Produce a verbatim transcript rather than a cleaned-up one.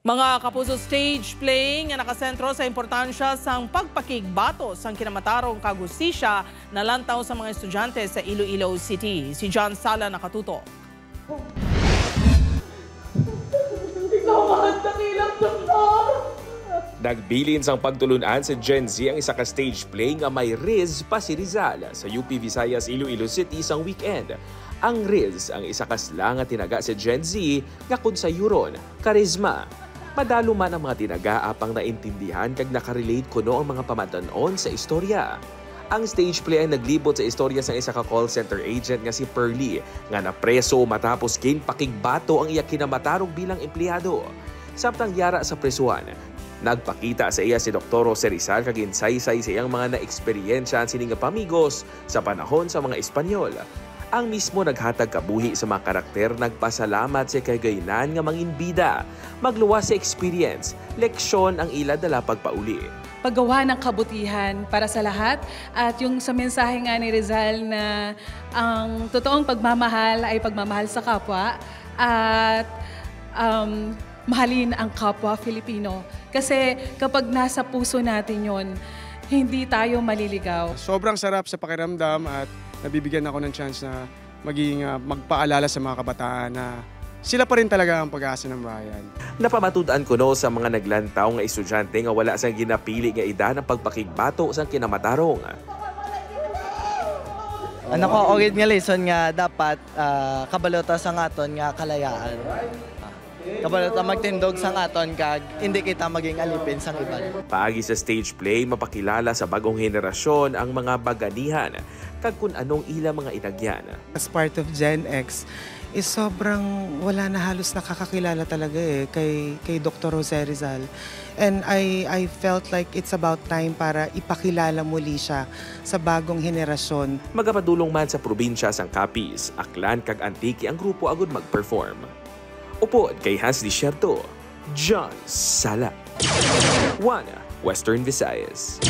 Mga kapuso, stage play nga nakasentro sa importansya sang pagpakigbato sang kinamatarong kag hustisya nalantaw sa mga estudyante sa Iloilo City. Si John Sala nakatuto. Ikaw ang dakilang doktor! Nagbilin sang pagtulun-an sa Gen Z ang isa ka stage play nga may Riz pa si Rizal sa U P Visayas, Iloilo City sang weekend. Ang Riz ang isa ka slang nga tinaga sa Gen Z nga kon sayuron, karisma. Madalo man ang mga tinaga apang naintindihan kag nakarelate kuno ang mga pamatan-on sa istorya. Ang stage play ay naglibot sa istorya sang isa ka call center agent nga si Pearly, nga napreso matapos ginpakigbato ang iya kinamatarog bilang empleyado. Samtang yara sa presuhan, nagpakita sa iya si Doktor Jose Rizal kag ginsaysay sa iyang mga naeksperyensya sini nga pamigos sa panahon sa mga Espanyol. Ang mismo naghatag kabuhi sa mga karakter nagpasalamat sa kahigayonan nga manginbida, magluwas sa experience, leksyon ang ila dala pagpauli. Paggawa ng kabutihan para sa lahat, at yung sa mensahe nga ni Rizal na ang totoong pagmamahal ay pagmamahal sa kapwa, at, um, mahalin ang kapwa Filipino. Kasi kapag nasa puso natin yon, hindi tayo maliligaw. Sobrang sarap sa pakiramdam at nabibigyan ako ng chance na maging, ah, magpaalala sa mga kabataan na sila pa rin talaga ang pag-asa ng bayan. Napamatud-an kuno sa mga naglantaw nga estudyante nga wala sang ginapili nga edad ang pagpakigbato sang kinamatarong. Ano ko, ugid nga lesson nga dapat, ah, kabalo ta sa aton nga kalayaan. Ah, kabalo ta magtindog sa aton kag hindi kita maging alipin sang iban. Paagi sa stage play, mapakilala sa bag-ong henerasyon ang mga baganihan kag kun anong ila mga inagyan. As part of Gen X, is sobrang wala na halos nakakakilala talaga eh kay, kay Doktor Jose Rizal. And I, I felt like it's about time para ipakilala muli siya sa bagong henerasyon. Magapadulong man sa probinsya sang Capiz, Aklan kag Antique ang grupo agud mag-perform. Upod kay Hans Desierto, John Sala. One Western Visayas.